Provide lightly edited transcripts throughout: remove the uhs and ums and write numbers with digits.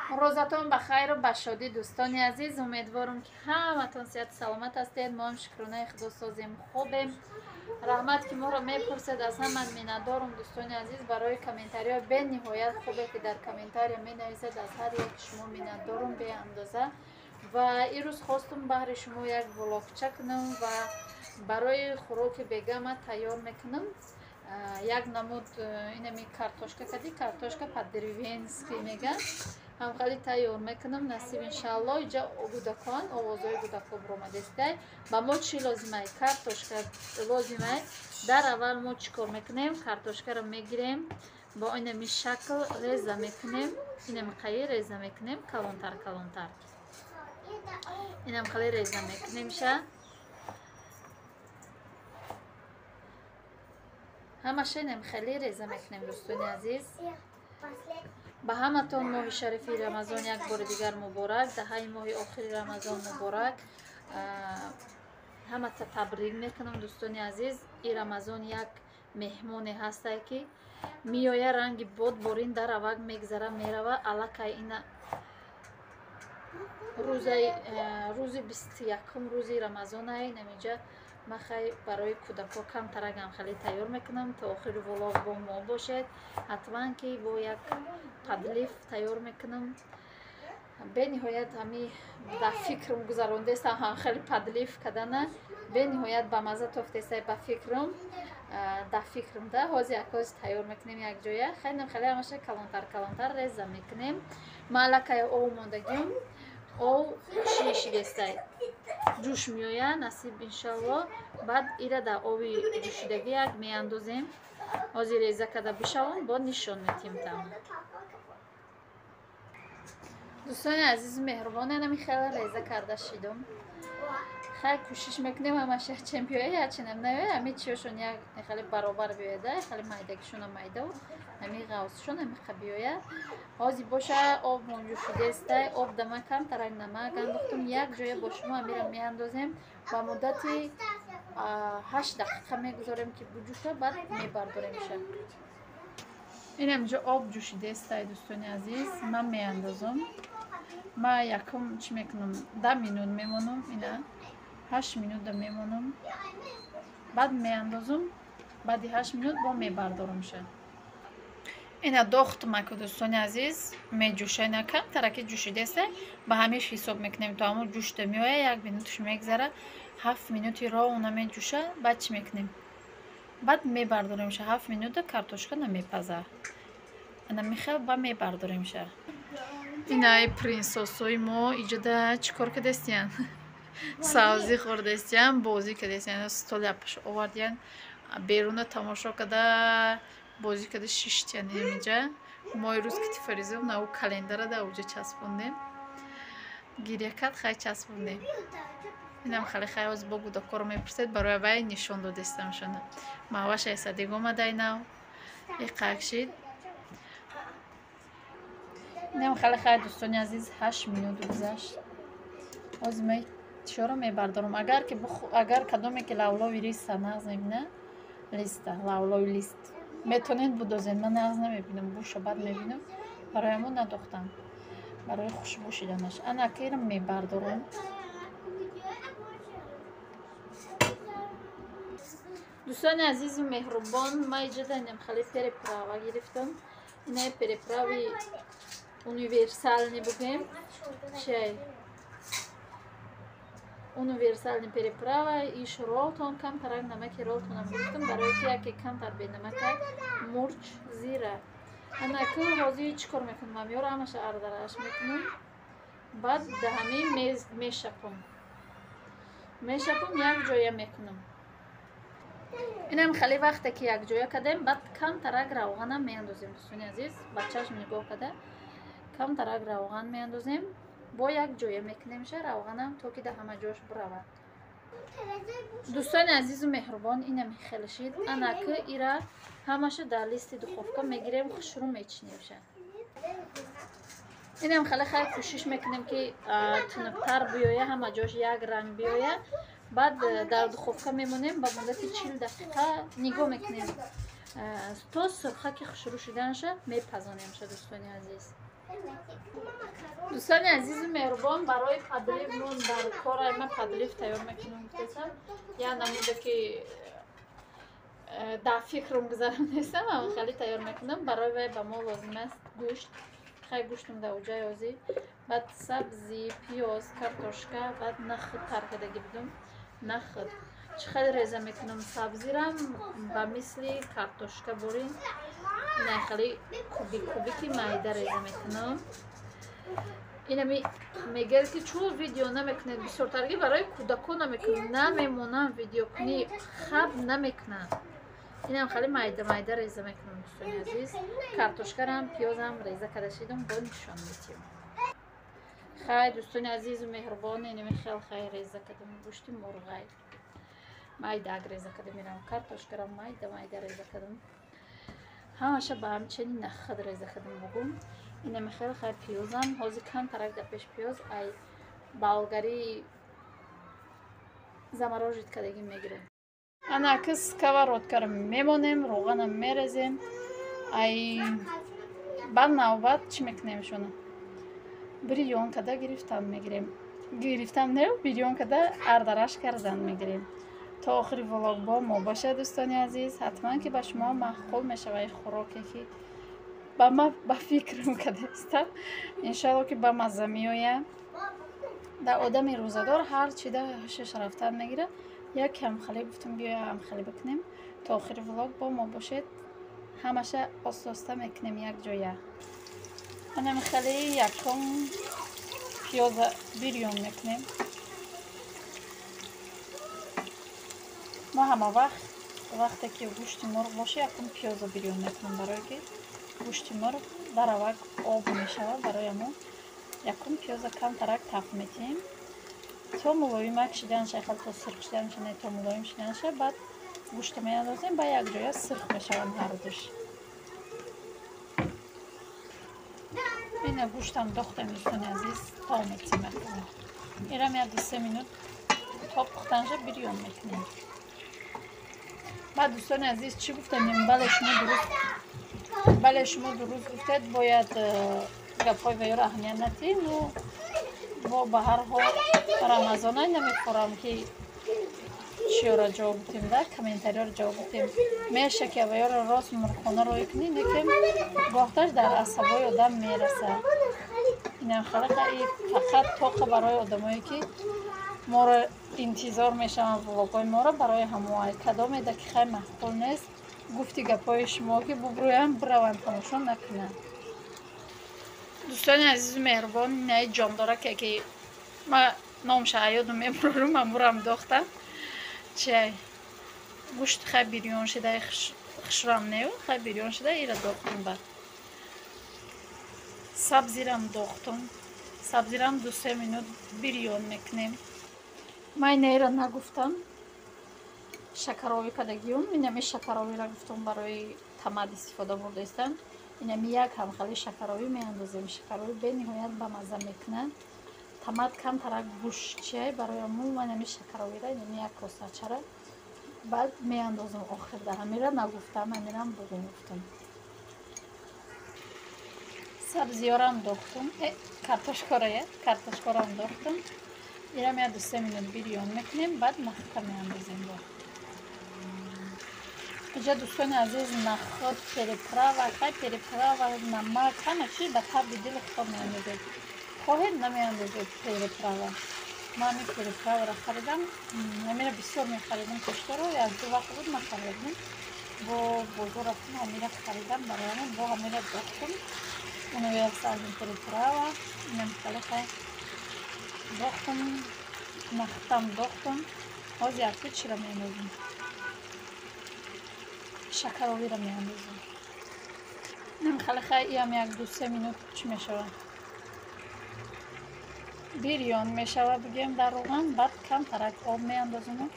Рӯзатон ба хайру ба шодӣ, дӯстони азиз. Умедворам, ки ҳаматон сиҳату саломат ҳастед. Мо ҳам, шукронаи Худо, созем, хубем. Раҳмат, ки моро мепурсед. Аз ҳама миннатдорум, дӯстони азиз, барои комментариҳои бениҳоят хубе, ки дар комментария менависед. Аз ҳар яки шумо миннатдорум беандоза. Ва ирӯз хостум баҳри шумо як влогча кунам ва барои хӯроки бегама тайёр мекунам як намуд, инами картошка кади, картошка по-деревенски меган, ҳамхали тайёр мекунам, насиб, иншаалло. Иҷа гудакон, овозҳои гудако буромадестай. Ба мо чӣ лозимай? Картошка лозимай. Дар аввал мо чӣ кор мекунем? Картошкаро мегирем, бо инами шакл реза мекунем, инами қаи реза мекунем, калонтар калонтар, инам хали реза мекунемша. Ҳамаша инам хеле реза мекунем, дӯстони азиз. Ба ҳаматон моҳи шарифи Рамазон як бори дигар муборак, даҳаи моҳи охири Рамазон муборак. Ҳамата табрик мекунам, дӯстони азиз. И Рамазон як меҳмоне ҳастае, ки меоя, ранги бод борин дар авак мегзара, мерава. Аллакай ина рӯзи 21-ум рӯзи Рамазонай. Намиҷа ман хай барои кӯдако камтарагам хеле тайёр мекунам. То охири влог бо мо бошед ҳатман, ки бо як подлив тайёр мекунам. Бениҳоят ҳами дар фикрам гузарондестам ҳам хеле подлив кардана, бениҳоят ба мазза тофтесай ба фикрам, дар фикрам да. Ҳозир якози тайёр мекунем якҷоя. Хеле хеле ҳамаша калонтар калонтар реза мекунем. Ман аллакай ов мондагим, ов шишидестай, ҷӯш меояд, насиб, иншалло. Баъд ира дар ови ҷӯшидагӣ як меандозем. Ҳозир реза карда бишавам, бо нишон метиҳем там. Дӯстони азизу меҳрубон, анами хеле реза карда шидум. Хай, кӯшиш мекунем, ҳамаш як чем биёя, якчинам наёя, ҳами чиёшон як хеле баробар биёяда, хеле майдагишона майдау, ҳами ғавсшон ҳамиқа биёя. Ҳозир боша, об ҷӯшидестай. Об дама камтарак намак андохтум. Як ҷоя бо шумо ҳамира меандозем, ба муддати 8 дақиқа мегузорем, ки буҷӯша, баъд мебардоремша. Инамҷо об ҷӯшидестай, дӯстони азиз, ман меандозам. Ма якум чӣ мекунам? 10 минут мемонам, ина 8 минута мемонам, баъд меандозам. Баъди 8 минут бо мебардорамша. Ина дохтумаку, дӯстони азиз, меҷӯша. Ина камтараки ҷӯшидеста, ба ҳамиш ҳисоб мекунем, то ҳамун ҷӯшта меоя, як минуташ мегзара, 7 минути ровно меҷӯша. Баъд чӣ мекунем? Баъд мебардоремша. 7 минута картошка намепаза, ана михел ба мебардоремша. Инаи принсоссои мо иҷода чӣ кор кардестиян? Савзӣ хӯрдестиян, бозӣ кардестиян. Столи апаш овардиян, беруна тамошо карда, бозӣ карда шиштиян. Ҳаминҷа мо ирӯз ки тифаризм нау календара да уҷа часпондем, гиря кард, хай часпондем. Инам хеле хай ҳозир бо гудакоро мепурсед, барои вай нишон додестамшона. Маҳваша эсадиг омадай нав иқак шид. Инам хеле хай, дӯстони азиз, 8 минут гузашт. Ҳозир ма чиёро мебардорам. Агар ки агар кадоме ки лавлови риса нағз мебина, листа лавлови лист метонед будозед. Ман нағз намебинам, буша бад мебинам, барои ҳамон надохтам, барои хушбӯ шиданаш. Ана кирам мебардорам. Дӯстони азизу меҳрубон, ма иҷода инам хеле приправа гирифтам. Инаи приправи универсальный бугем чай, универсальный приправа. Иш ролтон, камтарак намаки ролтонам гирифтам, барои ки яке камтар бенамака, мурч, зира. Анаку ҳозир чӣ кор мекунам? Амёро ҳамаша ардараш мекунам, баъд даҳами мешапам, мешапам, як ҷоя мекунам. Инам хеле вақте ки якҷоя кардем, баъд камтарак равғанам меандозем, дӯстони азиз. Ба чашм нигоҳ карда камтарак равған меандозем, бо як ҷоя мекунемша равғанам, то ки да ҳама ҷош биравад. Дӯстони азизу меҳрубон, инам хеле шид. Анаки ира ҳамаша дар листи духовка мегирем, хушрӯ мечинемша. Инам хеле хай кӯшиш мекунем, ки тунуктар биёя, ҳама ҷош як ранг биёя. Баъд дар духовка мемонем, ба муддати 40 дақиқа нигоҳ мекунем, то сурхаки хушрӯ шуданаша мепазонемша, дӯстони азиз. Дӯстони азизу меҳрубон, барои подлив нун дар кора ман подлив тайёр мекунам гуфтесам. Я намуда ки дар фикрам гузарам нестам, ама хеле тайёр мекунам. Барои вай ба мо лозим аст гӯшт. Хай гӯштум дар уҷай озӣ. Баъд сабзӣ, пиёз, картошка, баъд нахуд тар кардагӣ будум. Нахуд. Чӣ хеле реза мекунам сабзирам ба мисли картошка бурин. Ина хеле кубик кубики майда реза мекунам. Инами мегӯяд ки чун видео намекунед бисёртарги барои кӯдакон намекунам, намемонам видеокунӣ, хаб намекунам. Инам хеле майда майда реза мекунам дӯстони азиз. Картошкарам, пиёзам реза карда шидам, бо нишон метиҳам. Хай дӯстони азизу меҳрубон, инами хел хай реза кардам гӯшти мурғай. Майдаак реза кардам, инам картошкарам майда майда реза кардам. Ҳамаша ба ҳамчунин нахад реза кардам бугум. Инами хел хай пиёзам, ҳозир камтарак дар пеш пиёз ай болгари заморожить кардагӣ мегирем. Ана ки сковородкаро мемонем, роғанам мерезем. Ай баъд навбат чӣ мекунем шуно? Бирён карда гирифтан мегирем. Гирифтан не, бирён карда ардараш кардан мегирем. То охири влог бо мо бошед дӯстони азиз. Ҳатман ки ба шумо маъқул мешавад хӯроке ки ба ма ба фикрам кардастам. Иншоалло ки ба мазза меояд. Дар одами рӯзадор ҳар чи да ҳушаш рафтан мегирад. Як ҳамхале гуфтам биёя ҳамхале бикунем. То охири влог бо мо бошед. Ҳамаша оста-оста мекунем як ҷоя. Анами хеле якум пиёза бирён мекунем. Мо ҳама вақт вақте ки гӯшти мурғ боша якум пиёза бирён мекунем, барое ки гӯшти мурғ даравак об мешавад. Барои мо якум пиёза камтарак таф метиҳем то мулоимак шиданша, хел то сурх шиданша, не то мулоим шиданша. Баъд гӯшта меандозем, ба як ҷоя сурх мешаванд ҳардуш. Ина гӯштам дохтем дӯстони азиз, то метиҳем. Ирам як ду-се минут то пухтанша бирён мекунем. Баъд дӯстони азиз чӣ гуфтем? Бале шумо дуруст гуфтед, бояд гапҳои ваёро аҳамият надиҳем. Ну бо ба ҳар ҳол рамазона намехӯрам ки чиёро ҷавоб диҳем, да комментариёро ҷавоб диҳем. Меша ки аваёро рост мурғхона рӯй кунӣ, лекин гоҳташ дар асабои одам мерасад. Инам халақа и фақат тоқа барои одамое ки моро интизор мешаванд влогҳои моро, барои ҳамоай кадоме да ки хай маъқул нест гуфти гапҳои шумо ки бубрӯянд бираванд тамошо накунанд. Дӯстони азизу меҳрубон, инаи ҷондораке ки ма номша аёдум мебурорум, амурам дохтам. Чай гӯшт хай бирён шуда, хушрам неу, хай бирён шуда, ира дохтум. Баъд сабзирам дохтум. Сабзирам ду-се минут бирён мекунем. Ман инаира нагуфтам, шакаровӣ кардагиюм. Инами шакаровиро гуфтум барои тамад истифода бурдаистам. Инами як ҳамхали шакаровӣ меандозем. Шакаровӣ бениҳоят ба мазза мекунад. Тамад камтарак гӯштчиай, барои мо ман ами шакаровира инами як косачара баъд меандозам охирда. Ҳамира нагуфтам, ҳамирам бугум гуфтам. Сабзиёрам дохтум, картошкора, картошкорам дохтум. Ирам як ду-се минут бирён мекунем, баъд нахта меандозем. Бо иҷа дӯстони азиз нахуд, переправа, хай переправа, намак, ҳама чиз ба табби дили худтон меандозед. Хоҳед намеандозед переправа. Ман ҳамин переправаро харидам, ҳамира бисёр мехаридам пешторо, як ду вақт буд ман харидам. Бо бозор рафтам, ҳамира харидам, барои ҳамин бо ҳамира дохтум. Универсальный переправа, инам хеле хай дохтум, нахтам дохтум. Ҳозир якто чиро меандозем? Шакаровиро меандозем. Инам хеле хай иам як ду-се минут чӣ мешавад? Бирён мешавад бигӯем дар роған. Баъд камтарак об меандозему,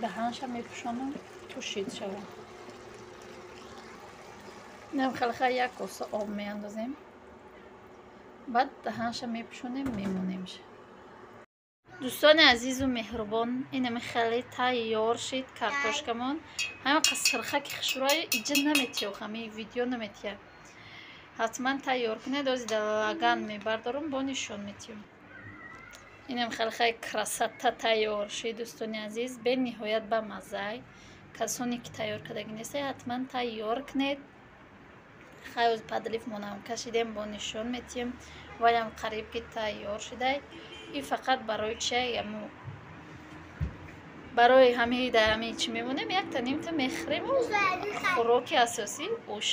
даҳанша мепӯшонам тушид шавад. Инам хеле хай як коса об меандозем, баъд даҳанша мепӯшонем, мемонемша. Дӯстони азизу меҳрубон, инами хеле тайёр шид картошкамон. Ҳама қасрхаки хушрӯи иҷа наметиёх, ҳами видео наметия. Ҳатман тайёр кунед. Ози дар лаган мебардорам, бо нишон метиҳам. Инам хеле хеле красота тайёр шид, дӯстони азиз, бениҳоят ба маззай. Касоне ки тайёр кардаги нестед, ҳатман тайёр кунед. Хай, ози подлив монам кашидем, бо нишон метиҳем. Ваям қариб ки тайёр шидай. И фақат барои чай, аму барои ҳамаи дар ҳамаи чӣ мемонем, якта нимта мехӯрему хӯроки асосӣ ош.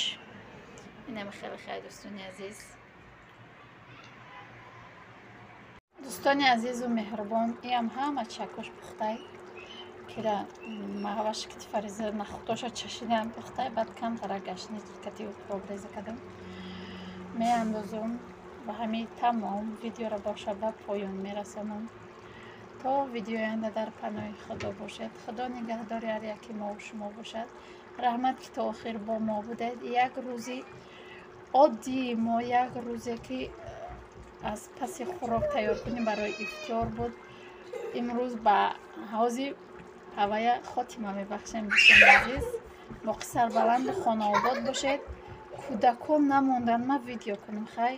Инам хеле хеле, дӯстони азиз. Дӯстони азизу меҳрубон, иам ҳама чакош пухтай, кира маҳваш кити Фариза нахудоша чашидаам, пухтай. Баъд камтара гашнич кати укроп реза кардам, меандозум. Ба ҳамин тамом видеоро боша ба поён мерасонам. То видеои оянда дар паноҳи Худо бошед. Худо нигаҳдори ҳар яки мову шумо бошад. Раҳмат, ки то охир бо мо будед. Як рӯзи оддии мо, як рӯзе ки аз паси хӯрок тайёр кунем барои ифтиёр буд. Имрӯз ба ҳози ҳавая хотима мебахшем, дӯстони азиз. Боқӣ сарбаланду хонаобод бошед. Кӯдакон намондан ма видео кунем, хай,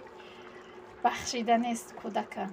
бахшида нест кӯдака.